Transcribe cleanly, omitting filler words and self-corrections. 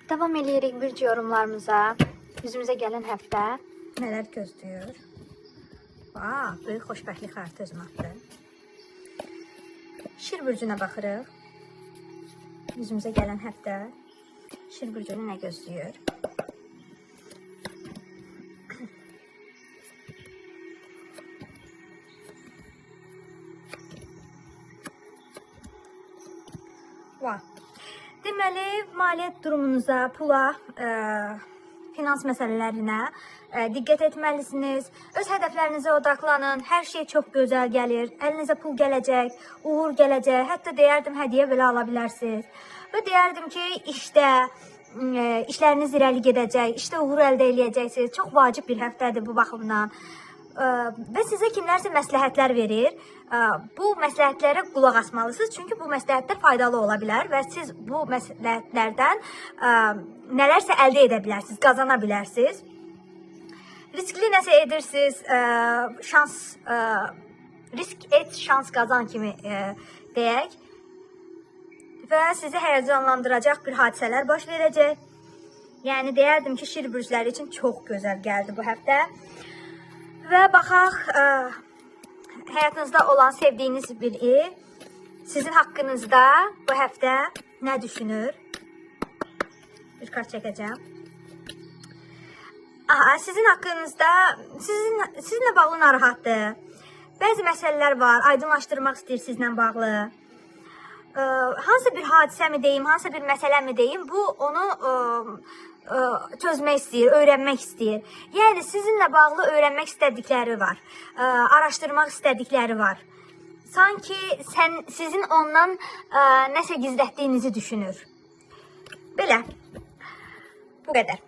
Davam eləyirik bürc yorumlarımıza. Üzümüzə gələn həftə nələr gözləyir? Vah, böyük xoşbəxtlik kartı özümə atdı. Şir bürcünə baxırıq. Üzümüzə gələn həftə Şir bürcünü nə gözləyir? Vah. Deməli, maliyyə durumunuza, pula, finans məsələlərinə diqqət etməlisiniz. Öz hədəflərinizə odaqlanın. Hər şey çox gözəl gəlir. Əlinizə pul gələcək, uğur gələcək. Hətta deyərdim, hədiyyə belə ala bilərsiniz. Və deyərdim ki, işdə işləriniz irəli gedəcək, işdə uğur əldə eləyəcəksiniz. Çox vacib bir həftədir bu baxımdan. Və sizə kimlərsə məsləhətlər verir. Bu məsləhətlərə qulaq asmalısınız. Çünki bu məsləhətlər faydalı ola bilər və siz bu məsləhətlərdən nələrsə əldə edə bilərsiniz, qazana bilərsiniz. Riskli nəsə edirsiniz, şans, risk et, şans qazan kimi deyək. Və sizi həyəcanlandıracaq bir hadisələr baş verəcək. Yəni deyərdim ki, şir bürcləri üçün çox gözəl gəldi bu həftə. Və baxaq, həyatınızda olan sevdiyiniz biri sizin haqqınızda bu həftə nə düşünür? Bir kart çəkəcəm. Aha, sizin haqqınızda, sizinlə bağlı narahatdır. Bəzi məsələlər var, aydınlaşdırmaq istəyir sizlə bağlı. Hansı bir hadisəmi deyim, hansı bir məsələmi deyim, bu onu çözmək istəyir, öyrənmək istəyir. Yəni sizinlə bağlı öyrənmək istədikləri var, araşdırmaq istədikləri var. Sanki sizin ondan nəsə gizlətdiyinizi düşünür. Belə. Bu qədər.